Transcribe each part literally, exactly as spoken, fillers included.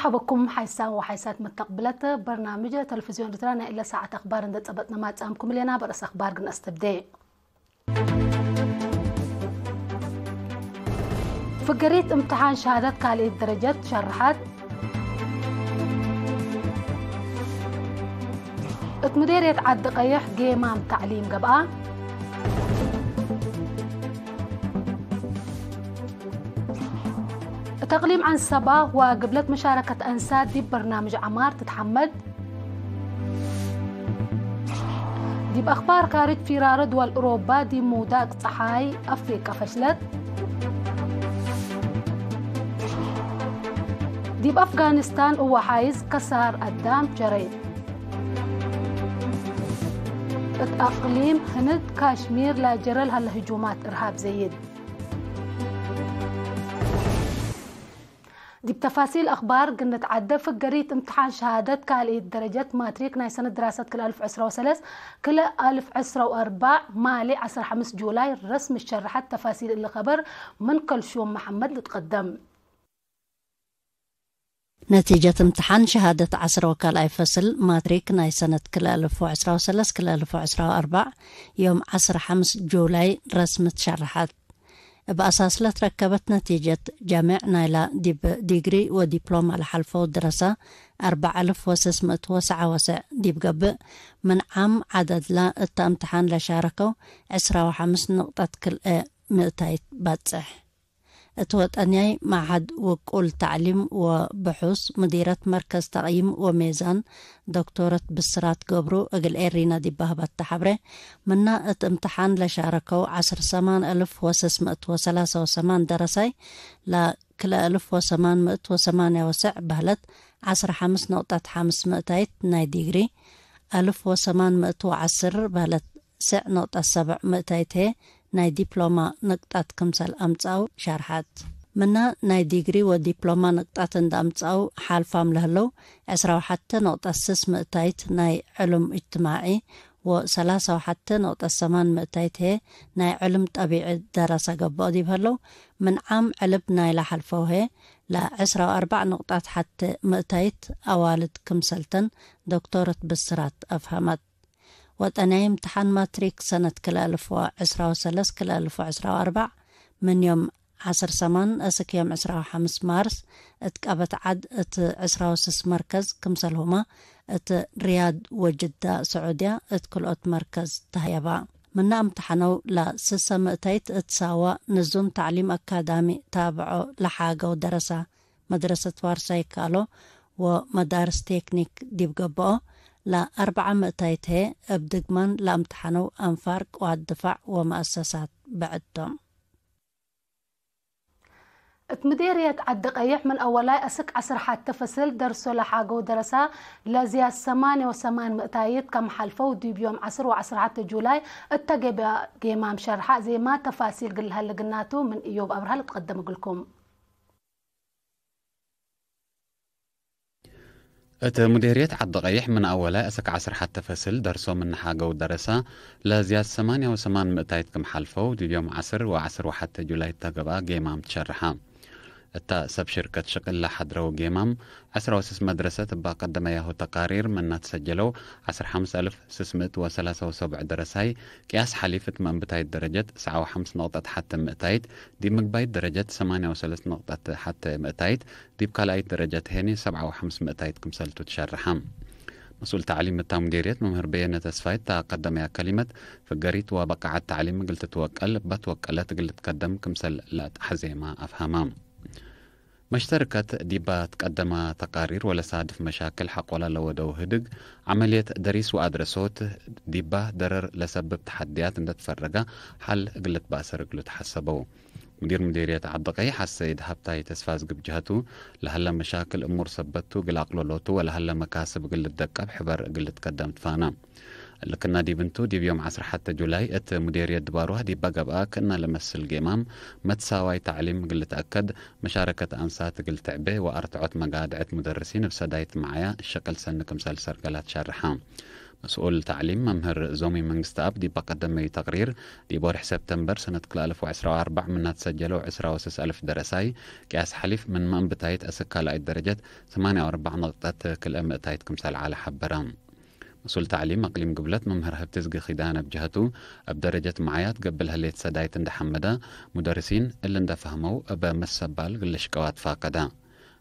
ሐበኩም ሓይሳም ወሓይሳት መተቅብለት በርናምጅ ተለፍዝዮን ኤርትራ ናይ እለ ሳዐት አክባር እንዴ ጸበጥነ ማጽአምኩም እሌና። በርአስ አክባር ግን አስተብዴ። ፍገሪት እምትሓን ሸሃደት ካልኢት ደረጀት ሸርሐት። እት ሙዴርየት ዐዲ ቀይሕ ጌማም ተዕሊም ገብአ። እት አቅሊም ዐንሰባ ወግብለት መሻረከት አንሳት ዲብ በርናምጅ ዐማር ትትሐመድ። ዲብ አክባር ካርጅ፣ ፊራረ ድወል እሮባ ዲብ ምውዳቅ ጸሓይ አፍሪቀ ፈሽለት። ዲብ አፍጋኒስታን እወ ሓይዝ ከሳር አዳም ጀረ። እት አቅሊም ህንድ ካሽሚር ለጀረ ለሀለ ህጁማት እርሃብ ዘይድ። ዲብ ተፋሲል አክባር ግንት ዐደ፣ ፍገሪት እምትሓን ሸሃደት ካልኢት ደረጀት ማትሪክ ናይ ሰነት ድራሰት ክልኤ አልፍ ዕስራ ወሰለስ፣ ክልኤ አልፍ ዕስራ ወአርባዕ፣ ማሌ ዐስር ሐምስ ጁላይ ረስም ሸርሐት። ተፋሲል እሊ ከበር ምን ከልሹም መሐመድ ልትቀደም። ነቲጀት እምትሓን ሸሃደት ዐስር ወካልኣይ ፈስል ማትሪክ ናይ ሰነት ክልኤ አልፍ ወዕስራ ወሰለስ፣ ክልኤ አልፍ ወዕስራ ወአርባዕ፣ ዮም ዐስር ሐምስ ጁላይ ረስም ትሸርሐት። እብ አሳስ ለትረከበት ነቲጀት፣ ጃምዕ ናይላ ዲብ ዲግሪ ወዲፕሎማ ለሐልፈው ደረሰ፣ አርበዕ አልፍ ወስስ ምእት ወሰዓ ወስዕ ዲብ ገብእ፣ ምን ዓም ዐደድላ እተ እምትሓን ለሻረከው፣ ዕስራ ወሐምስ ንቅጠት ክልኤ ምእታይት ባጽሕ። እት ወጠንያይ መዓህድ ውቁል ተዕሊም ወብሑስ፣ ሙዲረት መርከዝ ተቅይም ወሜዛን፣ ዶክቶረት ብስራት ገብሩ እግል ኤሪና ዲብ ሀበተ ሐብሬ፣ ምና እት እምትሓን ለሻረከው ዐስር ሰማን አልፍ ወስስ ምእት ወሰላሳ ወሰማን ደረሳይ፣ ለክልኤ አልፍ ወሰማን ምእት ወሰማንያ ወሰዕ በህለት ዐስር ሐምስ ነቅጠት ሐምስ ምእታይት ናይ ዲግሪ፣ አልፍ ወሰማን ምእት ወዐስር በህለት ስዕ ነቅጠት ሰብዕ ምእታይት ህዬ ናይ ዲፕሎማ ንቅጣት ክምሰል አምጽአው ሸርሐት። ምና ናይ ዲግሪ ወዲፕሎማ ንቅጣት እንደ አምጽአው ሓልፋም ለህለው፣ ዕስራ ወሐተ ነቅጠት ስስ ምእታይት ናይ ዕሉም እጅትማዒ ወሰላሳ ወሐተ ነቅጠት ሰማን ምእታይት ህዬ ናይ ዕሉም ጠቢዒ ደረሰ ገብኦ ዲብ ህለው፣ ምን ዓም ዕልብ ናይለ ሐልፈው ህዬ ለዕስራ ወአርበዕ ነቅጠት ሐተ ምእታይት አዋልድ ክምሰልተን ዶክቶረት ብስራት አፍሀመት። ወጠንያይ እምትሓን ማትሪክ ሰነት ክልኤ አልፍ ወዕስራ ወሰለስ ክልኤ አልፍ ወዕስራ ወአርበዕ፣ ምን ዮም ዐስር ሰማን እስክ ዮም ዕስራ ወሐምስ ማርስ፣ እት ቀበት ዐድ እት ዕስራ ወስስ መርከዝ፣ ክምሰልሁመ እት ሪያድ ወጅዳ ስዑድያ እት ክልኦት መርከዝ ተህየባ። ምነ አምትሐነው ለስሰ ምእታይት እት ሳዋ ንዙም ተዕሊም አካዳሚ ታብዖ ለሓገው ደረሰ፣ መድረሰት ዋርሳይ ካሎ ወመዳርስ ቴክኒክ ዲብ ገብኦ፣ ለአርበዓ ምእታይት ህዬ እብ ድግማን ለአምትሐነው አንፋር ቅዋት ድፋዕ ወመአሰሳት ብዕድ ቶም። እት ምዴርየት ዐዲ ቀይሕ ምን አወላይ አስክ ዐስር ሐተ ፈስል ደርሶ ለሓገው ደረሳ ለዝያድ ሰማንየ ወሰማን ምእታይት ከም ሐልፈው ዲብ ዮም ዐስር ወዐስር ሐተ ጁላይ እተ ገብአ ጌማም ሸርሐ። ዜማ ተፋሲል ግል ሀለ ግናቱ ምን እዮብ አብርሃ ልትቀደም እግልኩም። እት ሙዴርየት ዐዲ ቀይሕ ምን አወላይ አስክ ዐስር ሐተ ፈስል ደርሶ ምን ሓገው ደረሳ ለዝያድ ሰማንየ ወሰማን ምእታይት ክም ሐልፈው፣ ዲብ ዮም ዐስር ወዐስር ወሐተ ጁላይ እተ ገብአ ጌማም ትሸርሐ። እተ ሰብ ሽርከት ሽቅል ለሐድረው ጌማም፣ ዐስራ ወስስ መድረሰት እበ ቀደመያሁ ተቃሪር ምነ ትሰጀለው፣ ዐስር ሐምስ አልፍ ስስ ምእት ወሰላሳ ወሰብዕ ደረሳይ፣ ቅያስ ሐሊፍ እት መንብታይት ደረጀት፣ ሰብዓ ወሐምስ ነቅጠት ሐተ ምእታይት፣ ዲብ ምግባይት ደረጀት፣ ሰማንየ ወሰለስ ነቅጠት ሐተ ምእታይት፣ ዲብ ካልኣይት ደረጀት ሄኒ ሰብዓ ወሐምስ ምእታይት ክምሰልቱ ትሸርሐ። መስኡል ተዕሊም እታ ሙዴርየት መምህር በየነ ተስፋይ እታ ቀደመያ ከሊመት፣ ፍገሪት ወበቃዐት ተዕሊም እግል ትትወቀል፣ እበ ትወቀለት እግል ልትቀደም ክምሰል ለአትሐዜማ አፍሀማ። መሽተርከት ዲባ ትቀደማ ተቃሪር ወለሳድፍ መሻክል ሐቆላ ለወደው ህድግ፣ ዐመልየት ደሪስ ወአድረሶት ዲባ ደረር ለሰብብ ተሐድያት እንደ ትፈረገ ሐል እግል ልትባሰር እግሉ ተሐሰበው። ሙዲር ሙዴርየት ዐዲ ቀይሕ አሰይድ ሀብታይ ተስፋዝግብ ጀሀቱ፣ ለሀለ መሻክል እሙር ሰበት ቱ እግል አቅልሎቱ ወለሀለ መካስብ እግል ልትደቀብ ሕበር እግል ልትቀደም ትፋና። እሊ ክና ዲብ እንቱ፣ ዲብ ዮም ዐስር ሐተ ጁላይ እት ሙዴርየት ድባርዋ ዲበ ገብአ ክእና ለመስል ጌማም፣ መትሳዋይ ተዕሊም እግል ልትአከድ፣ መሻረከት አንሳት እግል ትዕቤ ወአርትዖት መጋድዐት ሙደርሲን እብ ሰዳይት መዓያ ሸቅል ሰኒ ክምሰል ሰርገላት ሸርሐ። መስኡል ተዕሊም መምህር ዞሚ መንግስተኣብ ዲብ ቀደመዩ ተቅሪር፣ ዲብ ወርሒ ሰብተምበር ሰነት ክልኤ አልፍ ወዕስራ ወአርበዕ ምነ ትሰጀለው ዕስራ ወሰስ አልፍ ደረሳይ፣ ቅያስ ሐሊፍ ምን መእንብታይት አስክ ካልኣይት ደረጀት ሰማንያ ወአርበዕ ነቅጠት ክልኤ ምእታይት ክምሰል ዐለ ሐበረ። መስኡል ተዕሊም አቅሊም ግብለት መምህር ሀብተዝጊ ኪዳነ እብ ጀሀቱ፣ እብ ደረጀት መዓያት ገብእ ለህሌት ሰዳይት እንዴ ሐመደ፣ ሙደርሲን እሊ እንዴ ፈህመው እበ መሰባል እግል ልሽቀው አትፋቀደ።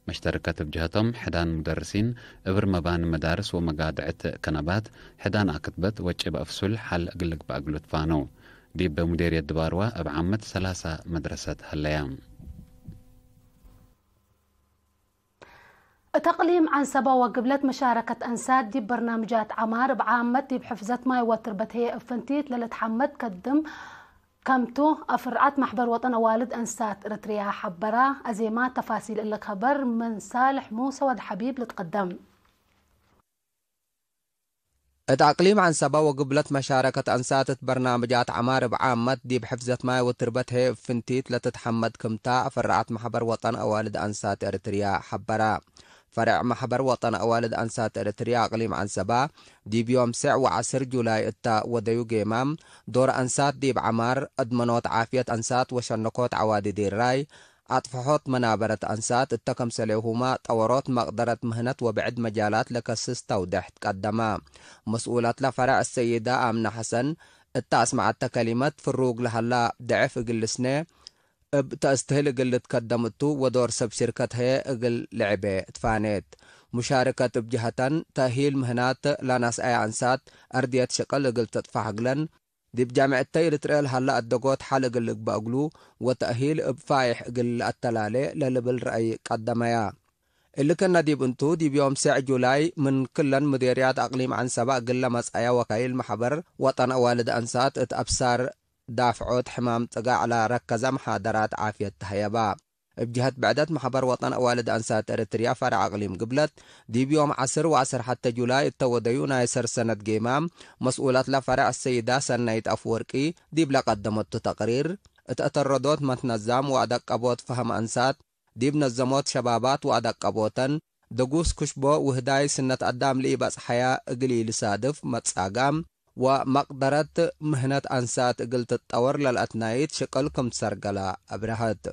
መሽተርከት እብ ጀሀቶም፣ ሕዳን ሙደርሲን፣ እብር መባኒ መዳርስ ወመጋድዕት ከነባት፣ ሕዳን አክትበት ወጭብ አፍሱል ሐል እግል ልግበእ እግሉ ትፋነው። ዲብ ሙዴርየት ድባርወ እብ ዓመት ሰላሳ መድረሰት ሀለያ። እት አቅሊም ዐንሰበ ወግብለት መሻረከት አንሳት ዲብ በርናምጃት ዐማር እብ ዓመት ዲብ ሕፍዘት ማይ ወትርበት ህዬ እብ ፍንቲት ለልትሐመድ ከድም ከምቱ፣ አፍርዓት መሕበር ወጠን አዋልድ አንሳት ኤረትርያ ሐበራ። አዜማ ተፋሲል እሊ ከበር ምን ሳልሕ ሙሰ ወድ ሐቢብ ልትቀደም። እት አቅሊም ዐንሰበ ወግብለት መሻረከት አንሳት እት በርናምጃት ዐማር እብ ዓመት ዲብ ሕፍዘት ማይ ወትርበት ህዬ እብ ፍንቲት ለትትሐመድ ክምታ፣ አፍርዓት መሕበር ወጠን አዋልድ አንሳት ኤረትርያ ሐበራ። ፈርዕ መሕበር ወጠን አዋልድ አንሳት ኤረትርያ አቅሊም ዐንሰባ፣ ዲብ ዮም ሴዕ ወዐስር ጁላይ እተ ወደዩ ጌማም፣ ዶር አንሳት ዲብ ዐማር፣ አድመኖት ዓፍየት አንሳት ወሸነኮት ዐዋዲ ዲራይ፣ አጥፈሖት መናበረት አንሳት እተ ከምሰሌሁመ ጠወሮት መቅደረት ምህነት ወብዕድ መጃላት ለከስስ ተውዴሕ ትቀደመ። መስኡለትለ ፈርዕ አሰይደ አምነ ሐሰን እተ አስመዐተ ከሊመት፣ ፍሩግ ለሀላ ደዕፍ እግል ልስኔ፣ እብ ተአስትህል እግል ልትከደም እቱ ወዶር ሰብ ሽርከት ህዬ እግል ልዕቤ ትፋኔት። ሙሻርከት እብ ጀሀተን፣ ተእሂል ምህናት ለነስአየ አንሳት አርድየት ሽቅል እግል ትጥፋሕ እግለን፣ ዲብ ጃምዕተይ ልትርኤ ለሀለ አደጎት ሐል እግል ልግበእ እግሉ ወተእሂል እብ ፋይሕ እግል ለአተላሌ ለልብል ረአይ ቀደመያ። እሊ ክእነ ዲብ እንቱ፣ ዲብ ዮም ሴዕ ጁላይ ምን ክለን ምዴርያት አቅሊም ዐንሰበ እግል ለመጽአየ ወካይል መሕበር ወጠን አዋልድ አንሳት እት አብሳር ዳፍዖት ሕማም ጽጋዕ ለረከዘ መሓደራት ዓፍየት ተሀየባ። እብ ጀሀት ብዕደት መሕበር ወጠን አዋልድ አንሳት ኤረትርያ ፈርዕ አቅሊም ግብለት፣ ዲብ ዮም ዐስር ወዐስር ሐተ ጁላይ እተ ወደዩ ናይ ሰር ሰነት ጌማም፣ መስኡለትለ ፈርዕ አሰይዳ ሰናይት አፍወርቂ ዲብ ለቀደመቱ ተቅሪር፣ እት አተረዶት መትነዛም ወአደቀቦት ፈሀም አንሳት፣ ዲብ ነዘሞት ሸባባት ወአደቀቦተን፣ ደጉስ ክሽቦ ውህዳይ ስነት አዳም ለኢበጽሐያ እግል ኢልሳድፍ መትጻጋም ወመቅደረት ምህነት አንሳት እግል ትጠወር ለልአትናይት ሽቅል ክም ትሰርገላ አብረሀት።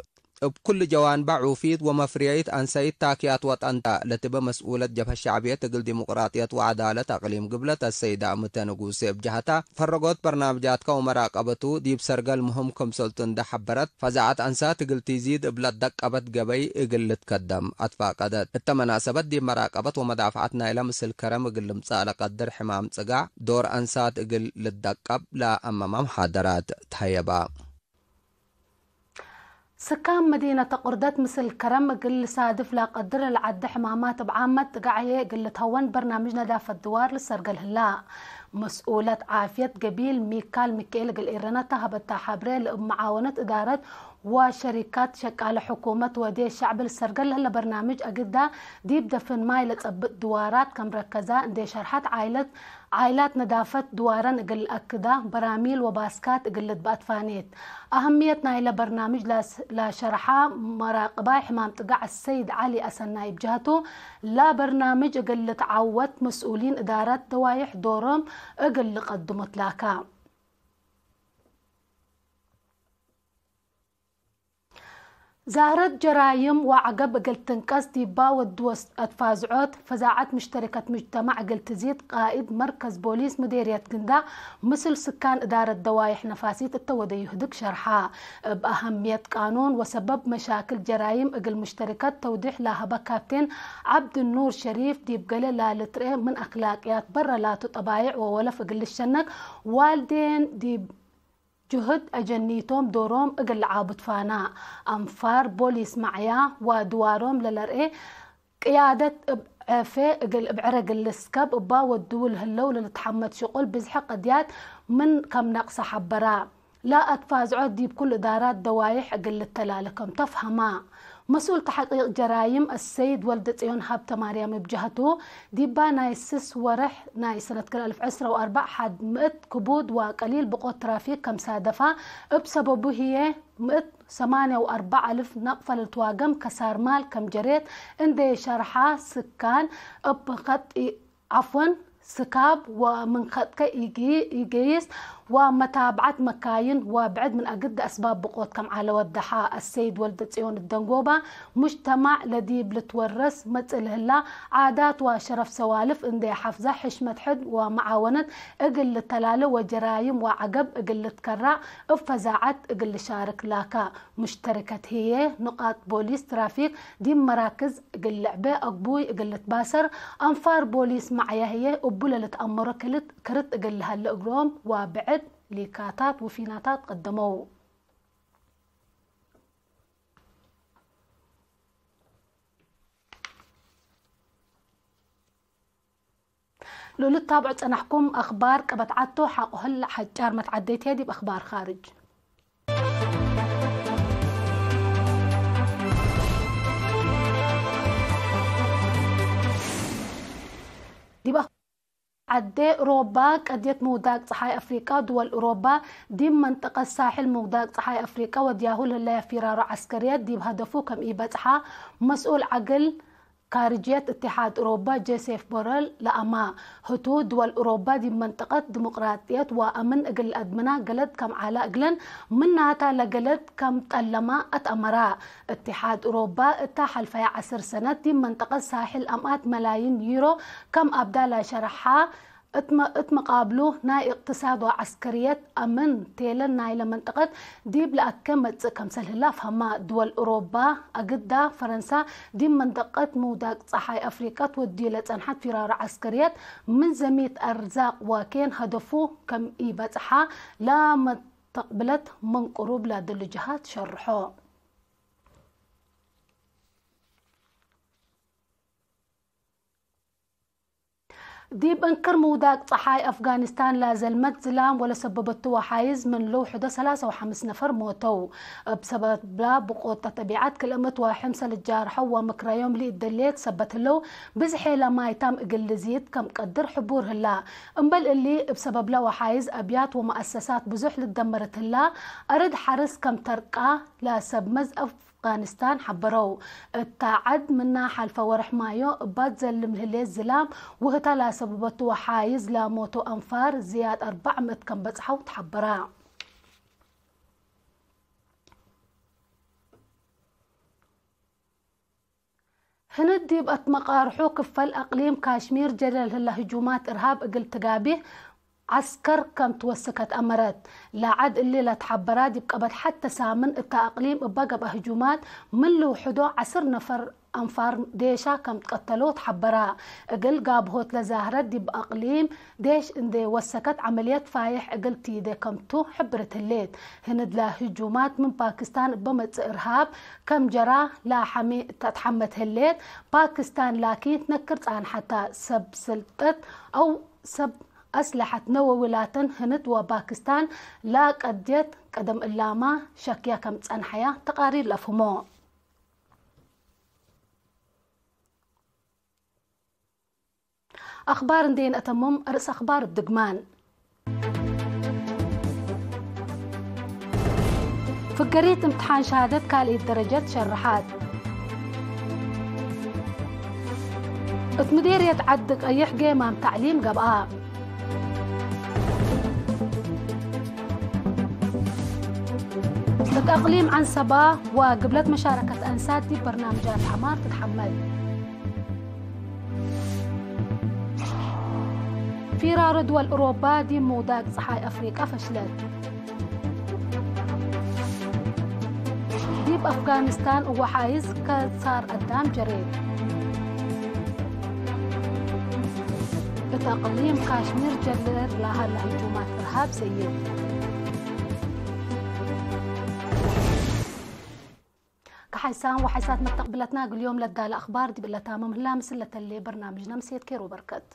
እብ ኩሉ ጀዋንበ ዑፊት ወመፍርየይት አንሰይት ታክያት ወጠን ተ ለትበ መስኡለት ጀብሀት ሸዕብየት እግል ዲሞቅራጥየት ወዐዳለት አቅሊም ግብለት አሰይደ አምተ ንጉሴ እብ ጀሀታ፣ ፈረጎት በርናምጃትከ ወመራቀበቱ ዲብ ሰርገል ምህም ክምሰልቱ እንዴ ሐበረት፣ ፈዛዐት አንሳት እግል ቲዚድ እብ ለትደቀበት ገበይ እግል ልትከደም አትፋቀደት። እተ መናሰበት ዲብ መራቀበት ወመዳፍዐት ናይለ ምስል ከረም እግል ልምጸእ ለቀድር ሕማም ጽጋዕ ዶር አንሳት እግል ልትደቀብ ለአመመ መሓደራት ተሀየባ። ስካን መዲነት አቁርደት ምስል ከረም እግል ልሳድፍ ለቀድር ለዐደ ሕማማት እብ ዓመት ጥጋዕ ህዬ እግል ልትሀወን በርናምጅ ነዳፈት ድዋር ልሰርገል ህላ። መስኡለት ዓፍየት ገቢል ሚካል ሚካኤል እግል ኤረነ ተሀበታ ሐብሬ፣ ለእብ መዓወነት እዳረት ወሸሪካት ሸቃለ ሕኩመት ወዴ ሸዕብ ልሰርገል ለህለ በርናምጅ አግዳ ዲብ ደፍን ማይ ለጸብጥ ድዋራት ከም ረከዛ እንዴ ሸርሐት፣ ዓይለት ዓይላት ነዳፈት ድዋረን እግል ለአክዳ፣ በራሚል ወባስካት እግል ልትበአት ፋኔት። አህምየት ናይለ በርናምጅ ላስ-፣ ላሸርሐ መራቅባይ ሕማም ጥጋዕ አሰይድ ዐሊ አሰናይ እብ ጀህቱ፣ ለበርናምጅ እግል ልትዓወት መስኡሊን እዳረት ደዋይሕ ዶሮም እግል ልቀድሙ ትላካ። ዛህረት ጀራይም ወዐገብ እግል ትንቀስ፣ ዲባ ወድ ወስ አትፋዝዖት፣ ፈዛዐት ሙሽተሪከት ሙጅተማዕ እግል ትዚድ፣ ቃእድ መርከዝ ቦሊስ ምዴርየት ግንዳዕ ምስል ስካን እዳረት ደዋይሕ ነፋሲት እተ ወደዩ ህድግ ሸርሐ። እብ አሀምየት ቃኑን ወሰበብ መሻክል ጀራይም እግል ሙሽተሪከት ተውዲሕ ለሀበ ካፕቴን ዐብድኑር ሸሪፍ፣ ዲብ ገሌ ላልትርኤ ምን አክላቅያት በረ ላቱ ጠባይዕ ወወለፍ እግል ልሸነክ፣ ዋልዴን ዲብ ጅሁድ አጀኒቶም ዶሮም እግል ለዓቡ ትፋና። አንፋር ቦሊስ መዕያ ወድዋሮም ለለርኤ ቅያደት እብ ዐፌ እግል እብ ዕረ እግል ልስከብ እባ ወድዉ ለህለው ለልትሐመድ ሽቁል ብዝሐ ቀድያት ምን ከም ነቅሰ ሐበራ። ለአትፋዝዖ ዲብ ኩሉ እዳራት ደዋይሕ እግል ልተላለ ከም ተፍሀማ። መስኡል ተሕቂቅ ጀራይም አሰይድ ወልደጽዮን ሀብተማርያም እብ ጀህቱ፣ ዲባ ናይ ስስ ወርሕ ናይ ሰነት ክልኤ አልፍ ዕስራ ወአርበዕ ሐድ ምእት ክቡድ ወቀሊል ብቆት ትራፊክ ከም ሳደፋ፣ እብ ሰበቡ ህዬ ምእት ሰማንያ ወአርበዕ አልፍ ነቅፈ ለልትዋገም ከሳር ማል ከም ጀሬት እንዴ ሸርሐ፣ ስካን እብ ከጥ ዐፍወን፣ ስካብ ወምንከጥከ ኢጊ-፣ ኢገይስ ወመታብዐት መካይን ወብዕድ ምን አግድ አስባብ ብቆት ከም ዐለ ወደሐ። አሰይድ ወልደጽዮን እደንጎባ፣ ሙጅተማዕ ለዲብ ልትወረስ መጽእ ለህላ ዓዳት ወሸረፍ ሰዋልፍ እንዴ ሐፍዘ፣ ሕሽመት ሕድ ወመዓወነት እግል ልተላለ ወጀራይም ወዐገብ እግል ልትከራዕ እብ ፈዛዐት እግል ልሻርክ ላካ። ሙሽተረከት ህዬ፣ ንቃጥ ቦሊስ ትራፊክ ዲብ መራክዝ እግል ልዕቤ፣ አግቡይ እግል ልትባሰር፣ አንፋር ቦሊስ መዕያ ህዬ እቡ ለልትአመሮ ክልት ክርት እግል ለሀለ እግሎም ወብዕድ ሊካታት ወፊናታት ቀደመው። ለልትታብዖ ጸናሕኩም አኽባር ቀበት ዐድ ቱ። ሐቆ ህለ ሐጫር መትዓደይት ህዬ ዲብ አኽባር ካርጅ። ዲብ አኽባር ዐዴ ኡሮባ፣ ቀድየት ምውዳቅ ጸሓይ አፍሪቀ፣ ድወል ኡሮባ ዲብ መንጠቀት ሳሕል ምውዳቅ ጸሓይ አፍሪቀ ወድያሁ ለህለየ ፊራሮ ዐስከርየት ዲብ ሀደፉ ከም ኢበጽሐ መስኡል ዐግል ካርጅየት እትሓድ ኡሮባ ጄሴፍ ቦረል ለአማ። ህቱ፣ ድወል ኡሮባ ዲብ መንጠቀት ዲሞቅራጥየት ወአምን እግል ለአድምና ገለድ ከም ዐለ እግለን፣ ምናተ ለገለድ ከም ጠለማ አትአመራ። እትሓድ ኡሮባ እተ ሐልፈየ ዐስር ሰነት ዲብ መንጠቀት ሳሕል አምኣት መላይን ዩሮ ከም አብዳ ለሸርሐ፣ እት መ-፣ እት መቃብሉ ናይ እቅትሳድ ወዐስከርየት አምን ቴለን ናይለ መንጠቀት ዲብ ለአከ መጽእ ከምሰል ህላ ፈሀማ። ድወል ኡሮባ አግዳ ፈረንሳ ዲብ መንጠቀት ምውዳቅ ጸሓይ አፍሪቀ ትወድዩ ለጸንሐት ፊራሮ ዐስከርየት ምን ዘሚት አርዛቅ ወኬን ሀደፉ ከም ኢበጽሐ ለመተቅብለት ምን ቅሩብ ለደሉ ጀሃት ሸርሖ። ዲብ እንክር ምውዳቅ ጸሓይ አፍጋኒስታን ላዘልመት ዝላም ወለሰበበቱ ወሓይዝ ምን ልውሕዶ ሰላሳ ወሐምስ ነፈር ሞተው። እብ ሰበብላ ብቆት ጠቢዐት ክልእምት ወሕምሰ ልጃርሐው ወምክረዮም ለኢደሌት ሰበት ህለው፣ ብዝሔ ለማይታም እግል ልዚድ ከም ቀድር ሕቡር ህላ። እምበል እሊ፣ እብ ሰበብላ ወሓይዝ አብያት ወመአሰሳት ብዙሕ ልደመርት ህላ፣ አርድ ሐርስ ከም ተርቃ ለሰብ መዝ አፍ አፍጋኒስታን ሐበረው። እታ ዐድ ምና ሐልፈ ወርሕ ማዮ እባት ዘልም ለህሌት ዝላም ወህታ ለሰበበቱ ወሓይዝ ለሞቱ አንፋር ዝያድ አርበዕ ምእት ከም በጽሐው ተሐበረ። ህንድ ዲብ አትመቃርሑ ክፈል አቅሊም ካሽሚር ጀረ ለህላ ህጁማት እርሃብ እግል ትጋቤህ ዐስከር ከም ትወስከት አመረት። ለዐድ እሊ ለትሐበራ ዲብ ቀበት ሐተ ሳምን እተ አቅሊም እበ ገብአ ህጁማት ምን ልውሕዶ ዐስር ነፈር አንፋር ዴሻ ከም ትቀተለው ተሐበራ። እግል ጋብሆት ለዛህረት ዲብ አቅሊም ዴሽ እንዴ ወሰከት ዐመልየት ፋይሕ እግል ቲዴ ከምቱ ሕብርት ህሌት። ህንድ ለህጁማት ምን ፓኪስታን እበ መጽእ እርሃብ ከም ጀራ ለሐሜ እተ አትሐመት ህሌት። ፓኪስታን ላኪን ትነክር ጻንሐታ። ሰብ ስልጠት አው ሰብ አስለሐት ነወዊ ላተን ህንድ ወፓኪስታን ለቀድየት ቀደም እላማ ሸክያ ከም ጸንሐያ ተቃሪር ለአፍህሞ። አኽባር እንዴ ነአተምም፣ አርእስ አኽባር እብ ድግማን። ፍገሪት እምትሓን ሸሃደት ካልኢት ደረጀት ሸርሓት። እት ምዴርየት ዐዲ ቀይሕ ጌማም ተዕሊም ገብአ። እት አቅሊም ዐንሰባ ወግብለት መሻረከት አንሳት ዲብ በርናምጃት ዐማር ትትሐመድ። ፊራሮ ድወል እሮባ ዲብ ምውዳቅ ጸሓይ አፍሪቀ ፈሽለት። ዲብ አፍጋኒስታን እወ ሓይዝ ከሳር አዳም ጀሬ። እት አቅሊም ካሽሚር ጀልር ለሀለ ህጁማት እርሃብ ሰይድ። ከሓይሳን ወሓይሳት መተቅብለትና እግል ዮም ለዳለ አኽባር ዲብ ለታምም ህላ፣ ምስል ለተሌ በርናምጅነ ምሴት ኬሮ በርከት።